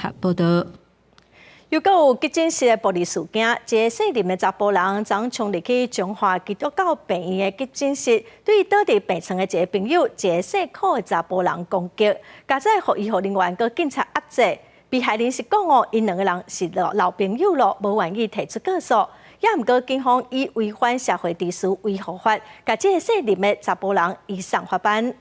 合報道。又閣有急診室的暴力事件，一个姓林的查埔人，昨衝入去彰化基督教病院的急診室，對倒佇病床的一个朋友，一个姓柯的查埔人攻擊，加載予醫護人員佮警察壓制。被害人是講哦，𪜶兩个人是老老朋友囉，無願意提出告訴。也毋過警方以違反社會秩序維護法，共這个姓林的查埔人移送法辦。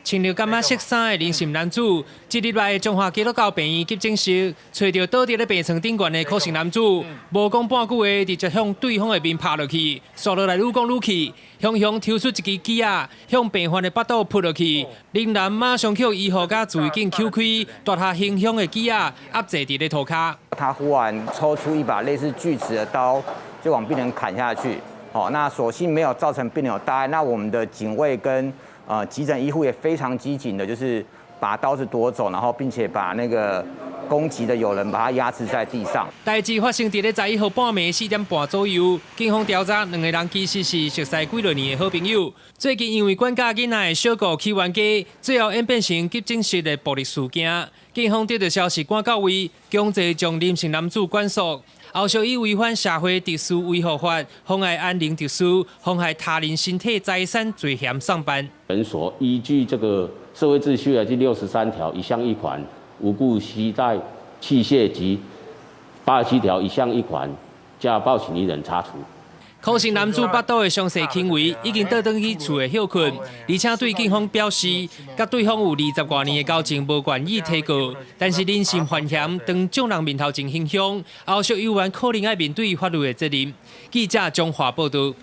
穿著柑仔色衫的林姓男子，一入來彰化基督教病院急診室，揣著倒佇咧病床頂懸的柯姓男子，無講半句話，直接向對方的面拍落去，紲落來愈講愈氣，雄雄抽出一支枝仔，向病患的腹肚撲落去。林男馬上予醫護佮自衛警搝開，奪下兇凶的枝仔，壓制佇咧塗跤。他忽然抽出一把類似鋸齒的刀，就往病人砍下去。哦，那所幸沒有造成病人有大礙。那我們的警衛跟急診醫護也非常機警的，就是把刀子奪走，然後並且把那個攻擊的友人把他壓制在地上。代誌發生佇咧11號半暝4點半左右，警方調查兩个人其實是熟似幾落年的好朋友，最近因為管教囡仔的小故起冤家，最後演變成急診室的暴力事件。警方得到消息趕到位，強制將林姓男子管束。後續以違反社會秩序維護法、妨礙安寧秩序、妨害他人身體財產罪嫌送辦。本所依據這個社會秩序的第63條一項一款，無故攜帶器械及87條一項一款，加報請一人查處。柯姓男子腹肚的傷勢輕微，已經倒轉去厝內歇睏，而且對警方表示，佮對方有20外年的交情，無願意提告。但是林姓犯嫌當眾人面頭前行兇，後續猶原可能愛面對法律的責任。記者張華報道。